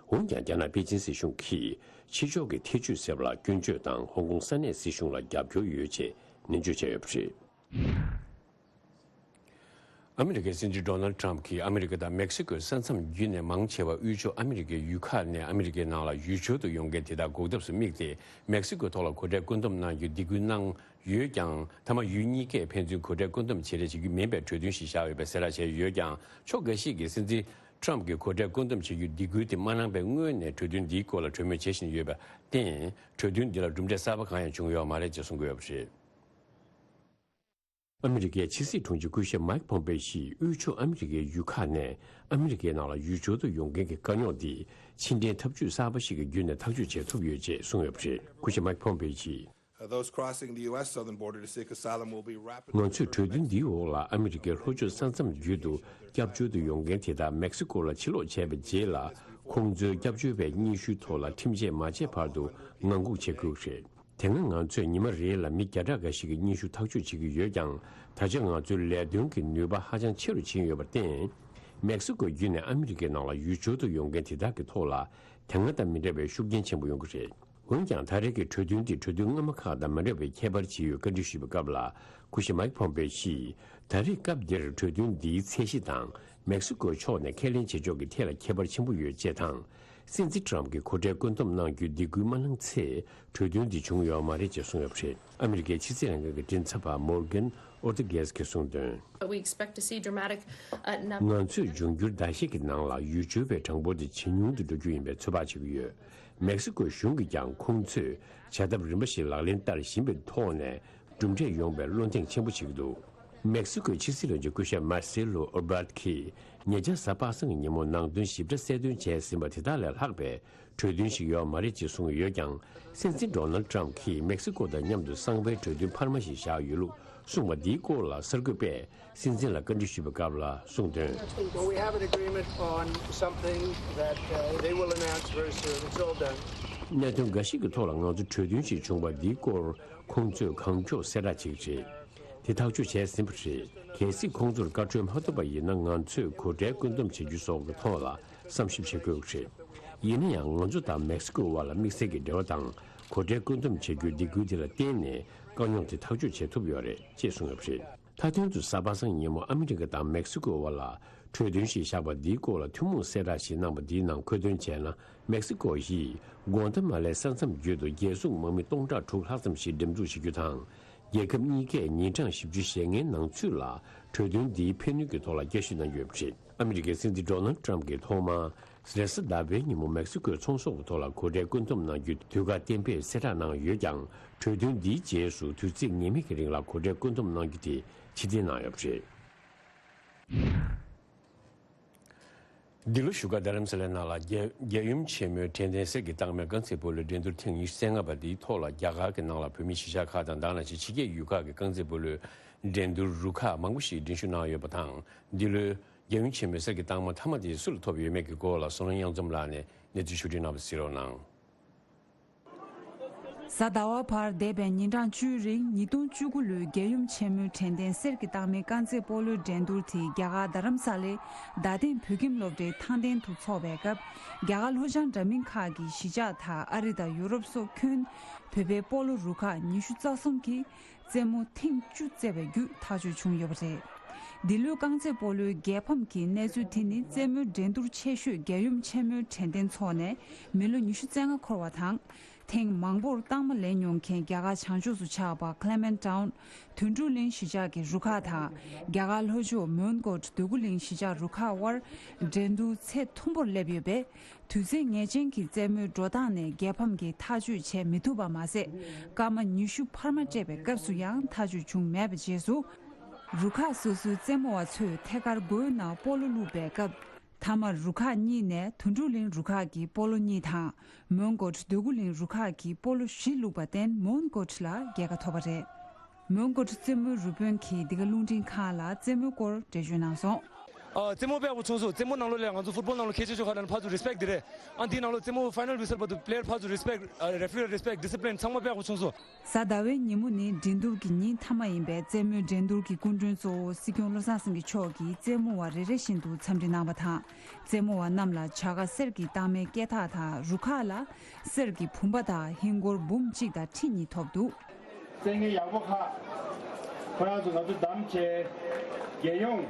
འོན་ཀྱང་། རྒྱ་ནག་པེ་ཅིན་སྲིད་གཞུང་གིས་ཕྱི་ཕྱོགས་ཀྱི་ཐེ་ཇུས་ཟེར་བ་ལ་སྐྱོན་བརྗོད་དང་། ཧོང་ཀོང་ས་གནས་སྲིད་གཞུང་ལ་རྒྱབ་སྐྱོར་ཡོད་ཅེས་ནན་བརྗོད་བྱས་ཡོད་པ་རེད། ཨ་མི་རི་ཀའི་སྲིད་འཛིན་ཌོ་ནལ་ཌི་ཊརམ་ཕི་གྱིས་ཨ་མི་རི་ཀ་དང་མེག་སི་ཀོའི་ས་མཚམས་བརྒྱུད་ནས་མང་ཆེ་བ་དབུས་ཕྱོགས་ཨ་མི་རི་ཀའི་ཡུལ་ཁག་ནས་ཨ་མི་རི་ཀའི་ནང་ལ་ཡུལ་སྐྱོར་དུ་ཡོང་མཁན་དེ་དག་འགོག་ཐབས་སུ་དམིགས་ཏེ། མེག་སི་ཀོའི་ཐོག་ལ་གོ་གྲལ་བཀོད་འདོམས་གནང་རྒྱུ་སྡིགས་སྐུལ་གནང་ཡོད་ཀྱང་། མཐའ་མ་ཡུལ་གཉིས་ཀས་ཕན་ཚུན་གོ་གྲལ་བཀོད་འདོམས་བྱེད་རེས་བྱེད་རྒྱུ་མིན་པའི་གྲོས་མཐུན་ཞིག་བཞག་ཡོད་པའི་གསལ་བསྒྲགས་བྱས་ཡོད་ཀྱང་། ཕྱོགས་འགའ་ཞིག་གིས་སྲིད་འཛིན་ཊརམ་ཕི་གྱིས་གོ་གྲལ་བཀོད་འདོམས་བྱེད་རྒྱུའི་སྡིགས་སྐུལ་དེ་མ་གནང་པའི་སྔོན་ནས་གྲོས་མཐུན་འདིའི་སྐོར་ལ་གྲོས་མོལ་བྱེད་བཞིན་ཡོད་པར་བརྟེན། གྲོས་མཐུན་འདི་ལ་གྲུབ་འབྲས་གསར་པ་གང་ཡང་བྱུང་ཡོད་མ་རེད་ཅེས་གསུང་གི་ཡོད་པ་རེད། ཨ་མི་རི་ཀའི་ཕྱི་སྲིད་དྲུང་ཆེ་སྐུ་ཞབས་མཱིག་ཕོམ་པེ་ཡིས་དབུས་ཕྱོགས་ཨ་མི་རི་ཀའི་ཡུལ་ཁག་ནས་ཨ་མི་རི་ཀའི་ནང་ལ་ཡུལ་སྐྱོར་དུ་ཡོང་མཁན་གྱི་དཀའ་རྙོག་འདི་ཕྱི་འབྲེལ་ཐབས་ཇུས་གསར་པ་ཞིག་གི་བརྒྱུད་ནས་ཐག་གཅོད་བྱེད་ཐུབ་ཡོད་ཅེས་གསུངས་ཡོད་པ་རེད། སྐུ་ཞབས་མཱིག་ཕོམ་པེ་ཡིས། Those crossing the U S southern border to seek asylum will be rapidly ང་ཚོས་གྲོས་མཐུན་འདིའི་འོག་ལ་ཨ་མི་རི་ཀའི་ལྷོ་ཕྱོགས་ས་མཚམས་བརྒྱུད་དུ་སྐྱབས་བཅོལ་དུ་ཡོང་མཁན་དེ་དག་མེག་སི་ཀོ་ལ་ཕྱིར་ལོག་བྱས་པའི་རྗེས་ལ། ཁོང་ཚོའི་སྐྱབས་བཅོལ་བའི་སྙན་ཞུའི་ཐོག་ལ་ཁྲིམས་ཆད་མ་བཅད་བར་དུ་ངང་སྒུག་བྱེད་དགོས་རེད། དེ་སྔ་ང་ཚོས་ཉི་མ་རེ་ལ་མི་བརྒྱ་ཕྲག་འགའ་ཞིག་གི་སྙན་ཞུ་ཐག་གཅོད་བྱེད་ཀྱི་ཡོད་ཀྱང་། ད་ཆ་ང་ཚོའི་ལས་དོན་གྱི་ནུས་པ་ཧ་ཅང་ཆེ་རུ་ཕྱིན་ཡོད་པར་བརྟེན། མེག་སི་ཀོ་བརྒྱུད་ནས་ཨ་མི་རི་ཀའི་ནང་ལ་ཡུལ་སྐྱོར་དུ་ཡོང་མཁན་དེ་དག་གི་ཐོག་ལ་དེ་སྔ་དང་མི་འདྲ་བའི་ཤུགས་རྐྱེན་ཆེན་པོ་ཡོང་གི་རེད། འོན་ཀྱང་། ད་རེས་ཀྱི་གྲོས་མཐུན་འདིས་གྲོས་མཐུན་སྔ་མ་ཁག་དང་མི་འདྲ་བའི་ཁྱད་པར་ཇི་ཡོད་བཀའ་འདྲི་ཞུས་པའི་སྐབས་ལ། སྐུ་ཞབས་མཱིག་ཕོམ་པེ་ཡིས། ད་རེས་སྐབས་འདིར་གྲོས་མཐུན་འདིའི་ཚད་གཞི་དང་། མེག་སི་ཀོའི་ཕྱོགས་ནས་ཁས་ལེན་བྱེད་ཕྱོགས་ཀྱི་ཐད་ལ་ཁྱད་པར་ཆེན་པོ་ཡོད་ཅེས་དང་། སྲིད་འཛིན་ཊརམ་ཕི་གིས་གོ་གྲལ་བཀོད་འདོམས་གནང་རྒྱུའི་སྡིགས་སྐུལ་མ་གནང་ཚེ། གྲོས་མཐུན་འདི་བྱུང་ཡོད་མ་རེད་ཅེས་གསུངས་ཡོད་པ་རེད། ཨ་མི་རི་ཀའི་ཕྱི་སྲིད་ལྷན་ཁང་གི་མགྲིན་ཚབ་པ་མོར་གན་ཨོར་ཏི་གྷེས་ཀྱིས་གསུངས་དོན། We expect to see dramatic, uh, num- ང་ཚོས་འབྱུང་འགྱུར་ཟླ་ཤས་ཀྱི་ནང་ལ་ཡུལ་སྐྱོར་བའི་གྲངས་འབོར་དེ་ཇེ་ཉུང་དུ་འགྲོ་རྒྱུ་ཡིན་པའི་ཚོད་དཔག་བྱེད་ཀྱི་ཡོད། མེག་སི་ཀོའི་གཞུང་གིས་ཀྱང་ཁོང་ཚོས་བྱ་ཐབས་རིམ་པ་ཞིག་ལག་ལེན་བསྟར་བཞིན་པའི་ཐོག་ནས། གྲུབ་འབྲས་ཡོང་བའི་བློ་འདེངས་ཆེན་པོ་བྱེད་ཀྱི་འདུག་མེག་སི་ཀོའི་ཕྱི་སྲིད་བློན་ཆེན་སྐུ་ཞབས་མར་སེ་ལོ་ཨོ་བྷར་ཏི་གིས་ཉེ་ཆར་གཟའ་པ་སངས་ཀྱི་ཉིན་མོ་ནང་དོན་ཞིབ་ཕྲ་གསལ་སྟོན་བྱས་ཟིན་པ་དེ་དག་ལས་ལྷག་པའི་གྲོས་མཐུན་ཞིག་ཡོད་མ་རེད་ཅེས་གསུངས་ཡོད་ཀྱང་། སྲིད་འཛིན་ཌོ་ནལ་ཌི་ཊརམ་ཕི་གྱིས་མེག་སི་ཀོ་དང་མཉམ་དུ་གསང་བའི་གྲོས་མཐུན་འཕར་མ་ཞིག་བཞག་ཡོད་ལུགས་གསུངས་པ་འདིའི་སྐོར་ལ་གསར་འགོད་པས་སྲིད་འཛིན་ལ་བཀའ་འདྲི་ཞུས་པའི་སྐབས་ལ་གསུངས་དོན། Well, we have an agreement on something that, uh, they will announce very soon. It's all done. གནད་དོན་འགའ་ཞིག་གི་ཐོག་ལ་ང་ཚོ་གྲོས་མཐུན་ཞིག་བྱུང་བ་འདིའི་སྐོར་ཁོང་ཚོས་གང་མགྱོགས་གསལ་བསྒྲགས་བྱེད་ཀྱི་རེད། དེ་ཐག་གཅོད་བྱས་ཟིན་པ་རེད། གལ་སྲིད་ཁོང་ཚོར་བཀའ་འཁྲོལ་མ་ཐོབ་པ་ཡིན་ན་ང་ཚོས་གོ་གྲལ་བཀོད་འདོམས་བྱེད་རྒྱུ་སོགས་ཀྱི་ཐོག་ལ་བསམ་ཞིབ་བྱེད་དགོས་ཀྱི་རེད། ཡིན་ན་ཡང་ང་ཚོ་དང་མེག་སི་ཀོའི་དབར་ལ་དམིགས་བསལ་གྱི་འབྲེལ་བ་དང་ གོ་ཁྲལ་བཀོད་འདོམས་བྱ་རྒྱུའི་སྡིགས་སྐུལ་དེ་ལ་བརྟེན་ནས་དཀའ་རྙོག་དེ་ཐག་གཅོད་བྱེད་ཐུབ་ཡོད་རེད་ཅེས་གསུངས་ཡོད་པ་རེད། མཐའ་དོན་དུ་གཟའ་པ་སངས་ཉིན་མོ་ཨ་མི་རི་ཀ་དང་མེག་སི་ཀོའི་དབར་ལ་གྲོས་མཐུན་ཞིག་བཞག་པ་འདིའི་སྐོར་ལ་ཐུན་མོང་གསལ་བསྒྲགས་ཤིག་གནང་པ་འདིའི་ནང་འཁོད་དོན་བྱས་ན། མེག་སི་ཀོ་ཡིས་གུ་ཨན་ཐ་མ་ལའི་ས་མཚམས་བརྒྱུད་དུ་རྒྱལ་སྲུང་དམག་མི་སྟོང་ཕྲག་དྲུག་ལྷག་ཙམ་ཞིག་འགྲེམས་འཛུགས་བྱེད་རྒྱུ་དང་། རྒྱལ་ཁབ་གཉིས་ཀས་ཉིན་གྲངས་བཞི་བཅུ་ཞེ་ལྔའི་ནང་ཚུད་ལ་གྲོས་མཐུན་འདིའི་ཕན་ནུས་ཀྱི་ཐོག་ལ་བསྐྱར་ཞིབ་གནང་རྒྱུ་ཡོད་པ་རེད། ཨ་མི་རི་ཀའི་སྲིད་འཛིན་ཌོ་ནལ་ཊམ་གྱིས་ཐོག་མར་རེས་གཟའ་ཟླ་བའི་ཉིན་མོ་མེག་སི་ཀོའི་ཚོང་ཟོག་གི་ཐོག་ལ་གོ་ཁྲལ་བཀོད་འདོམས་གནང་རྒྱུ་དུས་བཀག་གཏན་འབེབས་གསལ་བསྒྲགས་གནང་ཡོད་ཀྱང་། གྲོས་མཐུན་འདིའི་རྗེས་སུ་དུས་ཚིགས་ངེས་མེད་ཀྱི་རིང་ལ་གོ་ཁྲལ་བཀོད་འདོམས་གནང་རྒྱུ་དེ་ཕྱིར་འཐེན་གནང་ཡོད་པ་རེད། འདི་ལོ་བཞུགས་སྒར་རྡ་རམ་ས་ལའི་ནང་ལ་རྒྱལ་རྒྱལ་ཡུམ་ཆེན་མོའི་དྲན་རྟེན་གསེར་གྱི་རྟགས་མའི་རྐང་རྩེད་སྤོ་ལོའི་འགྲན་བསྡུར་ཐེངས་ཉི་ཤུ་རྩ་ལྔ་པ་འདིའི་ཐོག་ལ་རྒྱ་གར་གྱི་ནང་ལ་བོད་མི་གཞིས་ཆགས་ཁག་དང་། དེ་ནང་བཞིན་ཕྱི་རྒྱལ་ཡུལ་ཁག་གི་རྐང་རྩེད་སྤོ་ལོའི་འགྲན་བསྡུར་རུ་ཁག་མང་པོ་ཞིག་འགྲན་ཞུགས་གནང་ཡོད་པ་དང་། འདི་ལོའི་རྒྱལ་ཡུམ་ཆེན་མོའི་གསེར་གྱི་རྟགས་མ་མཐའ་མ་དེ་སུ་ལ་ཐོབ་ཡོད་མེད་ཀྱི་སྐོར་ལ་བསོད་ནམས་དབྱངས་འཛོམས་ལགས་ནས་གནས་ཚུལ་ཞིབ་ཕྲ་གནང་བ་གཟིགས་རོགས་གནང་། གཟའ་ཟླ་བ་བར་འདས་པའི་ཉིན་གྲངས་བཅུའི་རིང་། ཉིས་སྟོང་བཅུ་དགུ་ལོའི་རྒྱལ་ཡུམ་ཆེན་མོའི་དྲན་རྟེན་གསེར་གྱི་རྟགས་མའི་རྐང་རྩེད་སྤོ་ལོའི་འགྲན་བསྡུར་དེ་རྒྱ་གར་རྡ་རམ་ས་ལའི་རྡ་སྟེང་བོད་ཁྱིམ་སློབ་གྲྭའི་ཐང་སྟེང་དུ་འཚོགས་པའི་སྐབས། རྒྱ་གར་ལྷོ་བྱང་འདྲ་མིན་ཁག་གི་གཞིས་ཆགས་དང་ཨ་རི་དང་ཡུ་རོབ་སོགས་ཁྱོན་བོད་པའི་སྤོ་ལོ་རུ་ཁག་ཉི་ཤུ་རྩ་གསུམ་གྱིས་རྩེད་མོ་ཐེངས་བཅུ་རྩེ་བའི་བརྒྱུད་ཐག་གཅོད་བྱུང་ཡོད་པ་རེད། འདི་ལོའི་རྐང་རྩེད་སྤོ་ལོའི་རྒྱལ་ཕམ་གྱི་གནས་ཚུལ་དེ་ནི། རྩེད་མོའི་འགྲན་བསྡུར་ཆེ་ཤོས་རྒྱལ་ཡུམ་ཆེན་མོའི་དྲན་རྟེན་འཚོགས་ནས་མི་ལོ་ཉི་ཤུ་རྩ་ལྔ་འཁོར་བ་དང་། ཐེངས་མང་པོར་རྟགས་མ་ལེན་མྱོང་མཁན་རྒྱ་གར་བྱང་ཕྱོགས་སུ་ཆགས་པ་Clement Town དོན་གྲུབ་གླིང་གཞིས་ཆགས་ཀྱི་རུ་ཁག་དང་། རྒྱ་གར་ལྷོ་ཕྱོགས་མོན་གྷོ་འདོད་རྒུ་གླིང་གཞིས་ཆགས་རུ་ཁག་དབར་འགྲན་བསྡུར་ཚད་མཐོན་པོར་སླེབས་ཡོད་པས། དུས་ཚོད་ངེས་ཅན་གྱི་རྩེད་མོའི་འགྲོ་སྟངས་ནས་རྒྱལ་ཕམ་གྱི་ཐག་གཅོད་བྱེད་མི་ཐུབ་པ་མ་ཟད། སྐར་མ་ཉི་ཤུ་འཕར་མ་སྤྲད་པའི་སྐབས་སུ་ཡང་ཐག་གཅོད་བྱུང་མེད་པའི་རྗེས་སུ། རུ་ཁག་སོ་སོའི་རྩེད་མོ་བ་ཚོས་ཐད་ཀར་སྒོའི་ནང་སྤོ་ལོ་བླུགས་པའི་སྐབས། མཐའ་མར་རུ་ཁག་གཉིས་ནས་དོན་གྲུབ་གླིང་རུ་ཁག་གིས་སྤོ་ལོ་གཉིས་དང་། མོན་གྷོ་འདོད་རྒུ་གླིང་རུ་ཁག་གིས་སྤོ་ལོ་བཞི་བླུགས་པར་བརྟེན་མོན་གྷོ་ལ་རྒྱལ་ཁ་ཐོབ་པ་རེད། མོན་གྷོ་རྩེད་མོའི་རུ་དཔོན་གྱིས་འདི་ག་རླུང་འཕྲིན་ཁང་ལ་རྩེད་མོའི་སྐོར་འགྲེལ་བརྗོད་གནང་སོང་། ཨ། རྩེད་མོ་དཔེ་ཡག་པོ་བྱུང་སོང་། རྩེད་མོ་ནང་ལོགས་ལ་ང་ཚོ་ཕུཊ་བོལ་ནང་ལོགས་ཁྱད་ཆོས་ཆོ་ག་ནང་ཕར་ཚུར་རེ་སི་པེག་དེ་རེད། ཨ། འདིའི་ནང་ལོགས་རྩེད་མོ་ཕའི་ནལ་ཝི་སལ་བར་དུ་པི་ལེ་ཡར་ཕར་ཚུར་རེ་སི་པེག་རེ་ཕི་རི་རེ་སི་པེག་ཌི་སི་པི་ལིན་ཚང་མ་དཔེ་ཡག་པོ་བྱུང་སོང་། གཟའ་ཟླ་བའི་ཉིན་མོ་ནི་འགྲན་བསྡུར་གྱི་ཉིན་མཐའ་མ་ཡིན་པས། རྩེད་མོའི་འགྲན་བསྡུར་གྱི་སྐུ་མགྲོན་གཙོ་བོ་སྲིད་སྐྱོང་བློ་བཟང་སེང་གེ་མཆོག་གིས་རྩེད་མོ་བ་རེ་རེ་བཞིན་དུ་འཚམས་འདྲི་གནང་བ་དང་། རྩེད་མོ་བ་རྣམས་ལ་བྱ་དགའ་གསེར་གྱི་རྟགས་མའི་སྐེ་ཐག་དང་། རུ་ཁག་ལ་གསེར་གྱི་བུམ་པ་དང་ཧིན་སྒོར་འབུམ་གཅིག་དང་ཁྲི་གཉིས་ཐོབ་འདུག། རྩེད་མཁན་ཡག་པོ་ཁག་ཁོ་རང་ཚོ་ང་ཚོ་བདམས་བྱས། རྒྱལ་ཡོངས་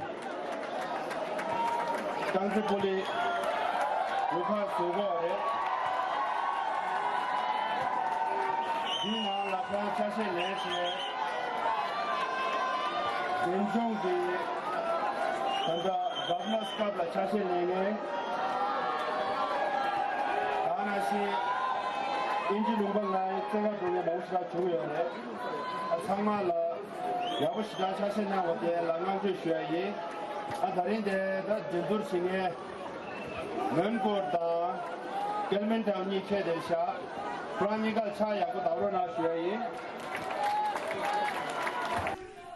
རྐང་རྩེད་སྤོ་ལོའི་རུ་ཁག་བཟོ་དགོས་པ་རེད། འདིའི་ནང་ལ་ཁོ་རང་ཆ་ཤས་ལེན་བྱས། འབྲིང་ཆུང་གི་ད་ལྟ་གྷ་བྷ་ནར་སི་ཀབ་ལ་ཆ་ཤས་ལེན་མཁན། ད་ནང་བཞིན་དབྱིན་ཇི་ལུང་པ་ལ་རྩེད་གར་འགྲོ་མཁན་མང་པོ་ཞེ་དྲག་བྱུང་ཡོད་རེད། ཨ། ཚང་མ་ལ་ཡག་པོ་ཞེ་དྲག་ཆ་ཤས་གནང་བ་དེ་ལ་བསྔགས་བརྗོད་ཞུ་ཡ་ཡིན། ཨ། ད་རིང་དེ་ད་འགྲན་བསྡུར་བྱེད་མཁན་མོན་གྷོ་དང་ཀལ་མན་ཐའོན་གཉིས་ཁྱད་དེ་བཞག་ཁོ་རང་གཉིས་ཀ་ཆ་ཡག་པོ་གདབ་རོགས་གནང་ཞུ་ཡ་ཡིན།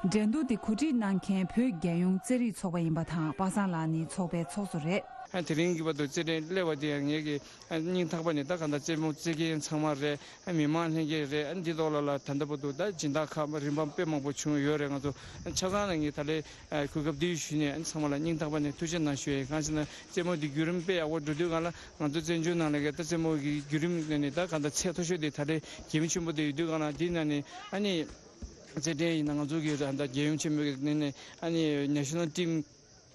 འགྲན་བསྡུར་དེ་གོ་སྒྲིག་གནང་མཁན་བོད་རྒྱལ་ཡོངས་རྩེད་རིགས་ཚོགས་པ་ཡིན་པ་དང་། པ་སངས་ལགས་ནི་ཚོགས་པའི་ཚོགས་གཙོ་རེད། ཨ། དེ་རིང་གི་བར་དུ་རྩེད་འགྲན་སླེབས་པ་དེ་ཡང་ངེད་ཀྱི་ཨ། སྙིང་ཐག་པ་ནས་ད་གང་ལྟར་རྩེད་མོ་རྩེད་མཁན་ཚང་མ་རེད། ཨ། མི་མང་ལྷན་རྒྱས་རེད། ཨ། འདི་ཐོག་ལ་ལ་ད་ལྟ་བར་དུ་ད་སྦྱིན་བདག་ཁག་རིམ་པ་དཔེ་མང་པོ་བྱུང་ཡོད་རེད། ང་ཚོ་ཆ་ཚང་ལ་ངས་ད་ལན་གོ་སྐབས་འདི་ཞུས་ནས་ཨ། ཚང་མ་ལ་སྙིང་ཐག་པ་ནས་ཐུགས་རྗེ་གནང་ཞུ་ཡ་ཡིན། གང་ཞེ་ན་རྩེད་མོ་འདི་བརྒྱུད་རིམ་དཔེ་ཡག་པོ་འགྲོ་དུས་སྒང་ལ་ང་ཚོ་བཙན་བྱོལ་ནང་ལ་གི་ད་རྩེད་མོ་གི་བརྒྱུད་རིམ་ནས་ནི་ད་གང་ལྟར་ཚད་མཐོ་ཤོས་དེ་ད་ལན་གལ་ཆེན་པོ་དེ་ཡོད་དུས་སྒང་ལ། འདི་ནང་ནས་ཨ་ནི་རྩེད་འགྲན་ཡིན་ན་ང་ཚོ་གི་ད་ལྟ་རྒྱལ་ཡོངས་ཆེན་མོའི་གི་ནས་ནས་ཨ་ནི་ནེ་ཤ་ནལ་ཊིམ་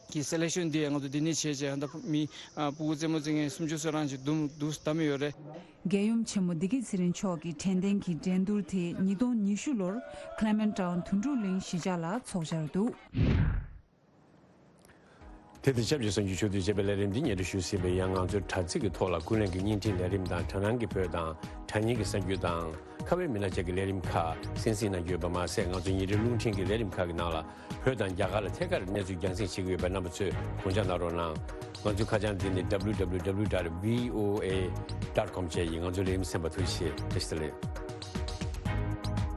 གི་སེ་ལེག་ཤོན་འདི་ང་ཚོ་འདི་ནས་བྱས་བྱས་ད་མི་ཨ། ཕྲུ་གུ་རྩེད་མོ་རྩེ་མཁན་སུམ་ཅུ་སོ་གྲངས་ཅིག་འདུམ་འདུག་བདམས་ཡོད་རེད། རྒྱལ་ཡུམ་ཆེན་མོ་བདེ་སྐྱིད་ཚེ་རིང་མཆོག་གི་དྲན་རྟེན་གྱི་འགྲན་བསྡུར་དེ་ཉིས་སྟོང་ཉི་ཤུ་ལོར་ཁི་ལེ་མན་ཊའོན་དོན་གྲུབ་གླིང་གཞིས་ཆགས་ལ་འཚོགས་འཆར་འདུག། དེ་དང་ཆབས་ཅིག་གསར་འགྱུར་ཕྱོགས་བསྡུས་བྱས་པའི་ལས་རིམ་འདི་སྙན་སྒྲོན་ཞུས་ཟིན་པའི། ཡང་ང་ཚོའི་དྲ་ཚིགས་ཀྱི་ཐོག་ལ་ཀུན་གླེང་གི་བརྙན་འཕྲིན་ལས་རིམ་དང་། དྲ་སྣང་གི་བོད་དང་དྲ་བརྙན་གྱི་གསར་འགྱུར་དང་། ཁ་བའི་མི་སྣ་བཅས་ཀྱི་ལས་རིམ་ཁག་གསན་གཟིགས་གནང་རྒྱུ་ཡོད་པ་མ་ཟད། ང་ཚོའི་ཉིན་རེའི་རླུང་འཕྲིན་གྱི་ལས་རིམ་ཁག་གི་ནང་ལ་བོད་དང་རྒྱ་གར་ལ་ཐད་ཀར་གནས་ཚུལ་རྒྱང་སྲིང་བྱེད་ཀྱི་ཡོད་པས། རྣམ་པ་ཚོས་དགོངས་འཇགས་གནང་རོགས་གནང་། ང་ཚོའི་ཁ་བྱང་འདི་ནི་W W W dot V O A dot com བཅས་ཡིན། ང་ཚོའི་ལས་རིམ་གསན་པར་ཐུགས་རྗེ་ཆེ། བཀྲ་ཤིས་བདེ་ལེགས།